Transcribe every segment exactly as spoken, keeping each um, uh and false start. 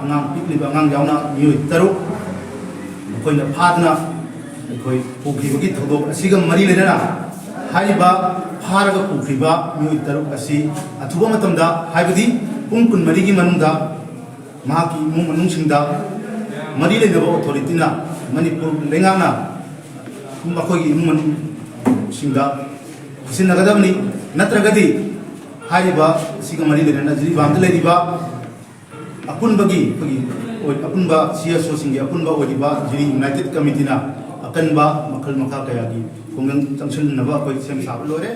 ꯑꯉꯥꯡ ꯄꯤꯛꯂꯤꯕ ꯑꯉꯥꯡ ꯌꯥꯎꯅ ꯃꯤꯑꯣꯏ ꯇꯔꯨꯛ ꯃꯈꯣꯏꯅ ꯐꯥꯗꯨꯅ ꯑꯩꯈꯣꯏ ꯄꯨꯈꯤꯕꯒꯤ ꯊꯧꯗꯣꯛ ꯑꯁꯤꯒ ꯃꯔꯤ ꯂꯩꯅꯅ ꯍꯥꯏꯔꯤꯕ ꯐꯥꯔꯒ ꯄꯨꯈ꯭ꯔꯤꯕ ꯃꯤꯑꯣꯏ ꯇꯔꯨꯛ ꯑꯁꯤ ꯑꯊꯨꯕ ꯃꯇꯝꯗ, ꯍꯥꯏꯕꯗꯤ ꯄꯨꯡ ꯀꯨꯟꯃꯔꯤꯒꯤ ꯃꯅꯨꯡꯗ ꯃꯍꯥꯛꯀꯤ ꯏꯃꯨꯡ ꯃꯅꯨꯡꯁꯤꯡꯗ ꯃꯔꯤ ꯂꯩꯅꯕ ꯑꯣꯊꯣꯔꯤꯇꯤꯅ, ꯃꯅꯤꯄꯨꯔ ꯂꯩꯉꯥꯛꯅ ꯃꯈꯣꯏꯒꯤ ꯏꯃꯨꯡ ꯃꯅꯨꯡꯁꯤꯡꯗ ꯈꯨꯠꯁꯤꯟꯅꯒꯗꯕꯅꯤ꯫ ꯅꯠꯇ꯭ꯔꯒꯗꯤ ꯍꯥꯏꯔꯤꯕ ꯑꯁꯤꯒ ꯃꯔꯤ ꯂꯩꯅꯅ ꯖꯤꯔꯤꯕꯥꯝꯗ ꯂꯩꯔꯤꯕ ꯑꯄꯨꯟꯕꯒꯤ, ꯑꯩꯈꯣꯏꯒꯤ ꯑꯣꯏ-, ꯑꯄꯨꯟꯕ ꯁꯤ ꯑꯦꯁ ꯑꯣꯁꯤꯡꯒꯤ ꯑꯄꯨꯟꯕ ꯑꯣꯏꯔꯤꯕ ꯖꯤꯔꯤ ꯌꯨꯅꯥꯏꯇꯦꯠ ꯀꯃꯤꯇꯤꯅ ꯑꯀꯟꯕ ꯃꯈꯜ ꯃꯈꯥ ꯀꯌꯥꯒꯤ ꯈꯣꯡꯖꯪ ꯆꯪꯁꯤꯟꯅꯕ ꯑꯩꯈꯣꯏ ꯁꯦꯝ ꯁꯥꯕ ꯂꯣꯏꯔꯦ꯫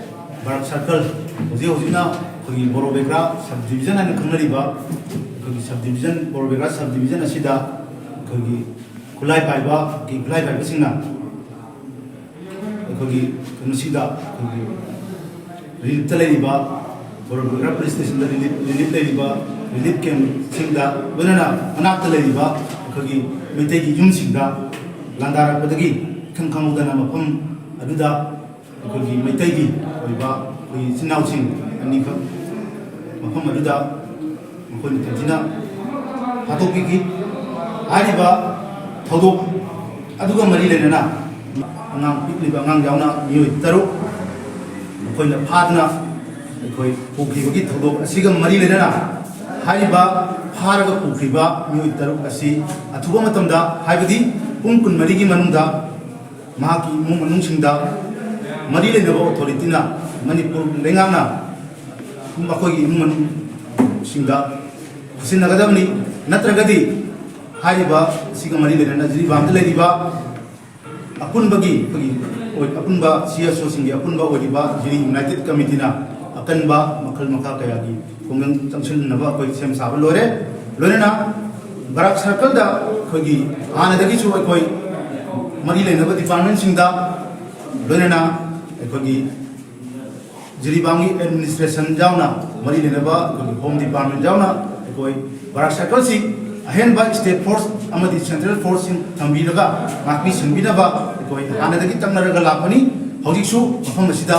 ꯕꯔꯥꯛ ꯁꯔꯀꯜ ꯍꯧꯖꯤꯛ ꯍꯧꯖꯤꯛꯅ ꯑꯩꯈꯣꯏꯒꯤ ꯕꯣꯔꯣꯕꯦꯒ꯭ꯔꯥ ꯁꯕ ꯗꯤꯕꯤꯖꯟ ꯍꯥꯏꯅ ꯈꯪꯅꯔꯤꯕ ꯑꯩꯈꯣꯏꯒꯤ ꯁꯕ ꯗꯤꯕꯤꯖꯟ, ꯕꯣꯔꯣꯕꯦꯒ꯭ꯔꯥ ꯁꯕ ꯗꯤꯕꯤꯖꯟ ꯑꯁꯤꯗ ꯑꯩꯈꯣꯏꯒꯤ ꯈꯨꯠꯂꯥꯏ ꯄꯥꯏꯕ, ꯈꯨꯠꯂꯥꯏ ꯄꯥꯏꯕꯁꯤꯡꯅ ꯑꯩꯈꯣꯏꯒꯤ ꯀꯩꯅꯣꯁꯤꯗ ꯑꯩꯈꯣꯏꯒꯤ ꯔꯤꯂꯤꯞꯇ ꯂꯩꯔꯤꯕ, ꯕꯣꯔꯣꯕꯦꯒ꯭ꯔꯥ ꯄꯨꯂꯤꯁ ꯁ꯭ꯇꯦꯁꯟꯗ ꯔꯤꯂꯤꯞ, ꯔꯤꯂꯤꯞ ꯂꯩꯔꯤꯕ ꯔꯤꯂꯤꯞ ꯀꯦꯝꯞꯁꯤꯡꯗ ꯂꯣꯏꯅꯅ ꯃꯅꯥꯛꯇ ꯂꯩꯔꯤꯕ ꯑꯩꯈꯣꯏꯒꯤ ꯃꯩꯇꯩꯒꯤ ꯌꯨꯝꯁꯤꯡꯗ ꯂꯥꯟꯗꯥꯔꯛꯄꯗꯒꯤ ꯏꯈꯪ ꯈꯪꯍꯧꯗꯅ ꯃꯐꯝ ꯑꯗꯨꯗ ꯑꯩꯈꯣꯏꯒꯤ ꯃꯩꯇꯩꯒꯤ ꯑꯣꯏꯕ ꯑꯩꯈꯣꯏꯒꯤ ꯏꯆꯤꯟ ꯏꯅꯥꯎꯁꯤꯡ ꯑꯅꯤꯈꯛ ꯃꯐꯝ ꯑꯗꯨꯗ ꯃꯈꯣꯏꯅ ꯇꯟꯖꯤꯅ ꯍꯥꯠꯇꯣꯛꯄꯤꯈꯤ꯫ ꯍꯥꯏꯔꯤꯕ ꯊꯧꯗꯣꯛ ꯑꯗꯨꯒ ꯃꯔꯤ ꯂꯩꯅꯅ ꯑꯉꯥꯡ, ꯄꯤꯛꯂꯤꯕ ꯑꯉꯥꯡ ꯌꯥꯎꯅ ꯃꯤꯑꯣꯏ ꯇꯔꯨꯛ ꯃꯈꯣꯏꯅ ꯐꯥꯗꯨꯅ ꯑꯩꯈꯣꯏ ꯄꯨꯈꯤꯕꯒꯤ ꯊꯧꯗꯣꯛ ꯑꯁꯤꯒ ꯃꯔꯤ ꯂꯩꯅꯅ ꯍꯥꯏꯔꯤꯕ ꯐꯥꯔꯒ ꯄꯨꯈ꯭ꯔꯤꯕ ꯃꯤꯑꯣꯏ ꯇꯔꯨꯛ ꯑꯁꯤ ꯑꯊꯨꯕ ꯃꯇꯝꯗ, ꯍꯥꯏꯕꯗꯤ ꯄꯨꯡ ꯀꯨꯟꯃꯔꯤꯒꯤ ꯃꯅꯨꯡꯗ ꯃꯍꯥꯛꯀꯤ ꯏꯃꯨꯡ ꯃꯅꯨꯡꯁꯤꯡꯗ ꯃꯔꯤ ꯂꯩꯅꯕ ꯑꯣꯊꯣꯔꯤꯇꯤꯅ, ꯃꯅꯤꯄꯨꯔ ꯂꯩꯉꯥꯛꯅ ꯃꯈꯣꯏꯒꯤ ꯏꯃꯨꯡ ꯃꯅꯨꯡꯁꯤꯡꯗ ꯈꯨꯠꯁꯤꯟꯅꯒꯗꯕꯅꯤ꯫ ꯅꯠꯇ꯭ꯔꯒꯗꯤ ꯍꯥꯏꯔꯤꯕ ꯑꯁꯤꯒ ꯃꯔꯤ ꯂꯩꯅꯅ ꯖꯤꯔꯤꯕꯥꯝꯗ ꯂꯩꯔꯤꯕ ꯑꯄꯨꯟꯕꯒꯤ, ꯑꯩꯈꯣꯏꯒꯤ ꯑꯣꯏ-, ꯑꯄꯨꯟꯕ ꯁꯤ ꯑꯦꯁ ꯑꯣꯁꯤꯡꯒꯤ ꯑꯄꯨꯟꯕ ꯑꯣꯏꯔꯤꯕ ꯖꯤꯔꯤ ꯌꯨꯅꯥꯏꯇꯦꯠ ꯀꯃꯤꯇꯤꯅ ꯑꯀꯟꯕ ꯃꯈꯜ ꯃꯈꯥ ꯀꯌꯥꯒꯤ ꯈꯣꯡꯖꯪ ꯆꯪꯁꯤꯟꯅꯕ ꯑꯩꯈꯣꯏ ꯁꯦꯝ ꯁꯥꯕ ꯂꯣꯏꯔꯦ꯫ ꯂꯣꯏꯅꯅ ꯕꯔꯥꯛ ꯁꯔꯀꯜꯗ ꯑꯩꯈꯣꯏꯒꯤ ꯍꯥꯟꯅꯗꯒꯤꯁꯨ ꯑꯩꯈꯣꯏ ꯃꯔꯤ ꯂꯩꯅꯕ ꯗꯤꯄꯥꯔꯠꯃꯦꯟꯁꯤꯡꯗ, ꯂꯣꯏꯅꯅ ꯑꯩꯈꯣꯏꯒꯤ ꯖꯤꯔꯤꯕꯥꯝꯒꯤ ꯑꯦꯗꯃꯤꯅꯤꯁꯇ꯭ꯔꯦꯁꯟ ꯌꯥꯎꯅ, ꯃꯔꯤ ꯂꯩꯅꯕ ꯑꯩꯈꯣꯏꯒꯤ ꯍꯣꯝ ꯗꯤꯄꯥꯔꯠꯃꯦꯟ ꯌꯥꯎꯅ ꯑꯩꯈꯣꯏ ꯕꯔꯥꯛ ꯁꯔꯀꯜꯁꯤ ꯑꯍꯦꯟꯕ ꯁ꯭ꯇꯦꯠ ꯐꯣꯔꯁ ꯑꯃꯗꯤ ꯁꯦꯟꯇ꯭ꯔꯦꯜ ꯐꯣꯔꯁꯁꯤꯡ ꯊꯝꯕꯤꯔꯒ ꯉꯥꯛꯄꯤ ꯁꯦꯟꯕꯤꯅꯕ ꯑꯩꯈꯣꯏ ꯍꯥꯟꯅꯗꯒꯤ ꯇꯛꯅꯔꯒ ꯂꯥꯛꯄꯅꯤ꯫ ꯍꯧꯖꯤꯛꯁꯨ ꯃꯐꯝ ꯑꯁꯤꯗ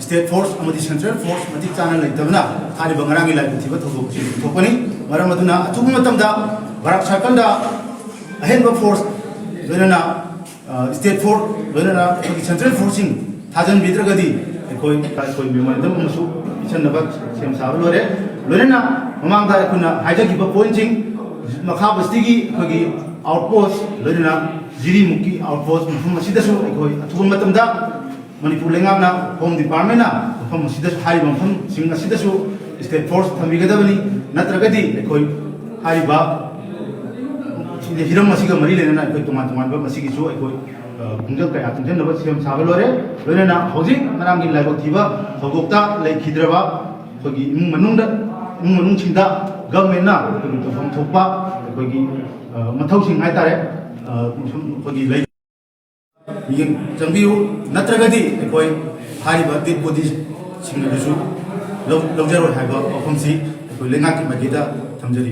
ꯁ꯭ꯇꯦꯠ ꯐꯣꯔꯁ ꯑꯃꯗꯤ ꯁꯦꯟꯇ꯭ꯔꯦꯜ ꯐꯣꯔꯁ ꯃꯇꯤꯛ ꯆꯥꯅ ꯂꯩꯇꯕꯅ ꯍꯥꯏꯔꯤꯕ ꯉꯔꯥꯡꯒꯤ ꯂꯥꯏꯕꯛ ꯊꯤꯕ ꯊꯧꯗꯣꯛ ꯑꯁꯤ ꯊꯣꯛꯄꯅꯤ꯫ ꯃꯔꯝ ꯑꯗꯨꯅ ꯑꯊꯨꯕ ꯃꯇꯝꯗ ꯕꯔꯥꯛ ꯁꯔꯀꯜꯗ ꯑꯍꯦꯟꯕ ꯐꯣꯔꯁ, ꯂꯣꯏꯅꯅ ꯁ꯭ꯇꯦꯠ ꯐꯣꯔꯁ, ꯂꯣꯏꯅꯅ ꯑꯩꯈꯣꯏꯒꯤ ꯁꯦꯟꯇ꯭ꯔꯦꯜ ꯐꯣꯔꯁꯁꯤꯡ ꯊꯥꯖꯤꯟꯕꯤꯗ꯭ꯔꯒꯗꯤ ꯑꯩꯈꯣꯏ ꯑꯩꯈꯣꯏ ꯃꯦꯃꯣꯔꯦꯟꯗꯝ ꯑꯃꯁꯨ ꯄꯤꯁꯟꯅꯕ ꯁꯦꯝ ꯁꯥꯕ ꯂꯣꯏꯔꯦ꯫ ꯂꯣꯏꯅꯅ ꯃꯃꯥꯡꯗ ꯑꯩꯈꯣꯏꯅ ꯍꯥꯏꯖꯈꯤꯕ ꯄꯣꯏꯟꯁꯤꯡ, ꯃꯈꯥ ꯕꯁꯇꯤꯒꯤ ꯑꯩꯈꯣꯏꯒꯤ ꯑꯥꯎꯠꯄꯣꯁ, ꯂꯣꯏꯅꯅ ꯖꯤꯔꯤꯃꯨꯛꯀꯤ ꯑꯥꯎꯠꯄꯣꯁ ꯃꯐꯝ ꯑꯁꯤꯗꯁꯨ ꯑꯩꯈꯣꯏ ꯑꯊꯨꯕ ꯃꯇꯝꯗ ꯃꯅꯤꯄꯨꯔ ꯂꯩꯉꯥꯛꯅ, ꯍꯣꯝ ꯗꯤꯄꯥꯔꯠꯃꯦꯟꯅ ꯃꯐꯝ ꯑꯁꯤꯗꯁꯨ, ꯍꯥꯏꯔꯤꯕ ꯃꯐꯝꯁꯤꯡ ꯑꯁꯤꯗꯁꯨ ꯁ꯭ꯇꯦꯠ ꯐꯣꯔꯁ ꯊꯝꯕꯤꯒꯗꯕꯅꯤ꯫ ꯅꯠꯇ꯭ꯔꯒꯗꯤ ꯑꯩꯈꯣꯏ ꯍꯥꯏꯔꯤꯕ ꯍꯤꯔꯝ ꯑꯁꯤꯒ ꯃꯔꯤ ꯂꯩꯅꯅ ꯑꯩꯈꯣꯏ ꯇꯣꯉꯥꯟ ꯇꯣꯉꯥꯟꯕ ꯃꯁꯤꯒꯤꯁꯨ ꯑꯩꯈꯣꯏ, ꯑ, ꯈꯣꯡꯖꯪ ꯀꯌꯥ ꯆꯪꯁꯤꯟꯅꯕ ꯁꯦꯝ ꯁꯥꯕ ꯂꯣꯏꯔꯦ꯫ ꯂꯣꯏꯅꯅ ꯍꯧꯖꯤꯛ ꯉꯔꯥꯡꯒꯤ ꯂꯥꯏꯕꯛ ꯊꯤꯕ ꯊꯧꯗꯣꯛꯇ ꯂꯩꯈꯤꯗ꯭ꯔꯕ ꯑꯩꯈꯣꯏꯒꯤ ꯏꯃꯨꯡ ꯃꯅꯨꯡꯗ, ꯏꯃꯨꯡ ꯃꯅꯨꯡꯁꯤꯡꯗ ꯒꯚꯔꯟꯃꯦꯟꯠꯅ ꯑꯩꯈꯣꯏꯒꯤ ꯇꯧꯐꯝ ꯊꯣꯛꯄ ꯑꯩꯈꯣꯏꯒꯤ, ꯑ, ꯃꯊꯧꯁꯤꯡ ꯍꯥꯏꯇꯥꯔꯦ, ꯑ, ꯁꯨꯝ ꯑꯩꯈꯣꯏꯒꯤ ꯂꯩ ꯃꯤꯠꯌꯦꯡ ꯆꯪꯕꯤꯌꯨ, ꯅꯠꯇ꯭ꯔꯒꯗꯤ ꯑꯩꯈꯣꯏ ꯍꯥꯏꯔꯤꯕ ꯗꯦꯗ ꯕꯣꯗꯤꯁꯤꯡ ꯑꯗꯨꯁꯨ ꯂꯧ-, ꯂꯧꯖꯔꯣꯏ ꯍꯥꯏꯕ ꯋꯥꯐꯝꯁꯤ ꯑꯩꯈꯣꯏ ꯂꯩꯉꯥꯛꯀꯤ ꯃꯥꯏꯀꯩꯗ ꯊꯝꯖꯔꯤ꯫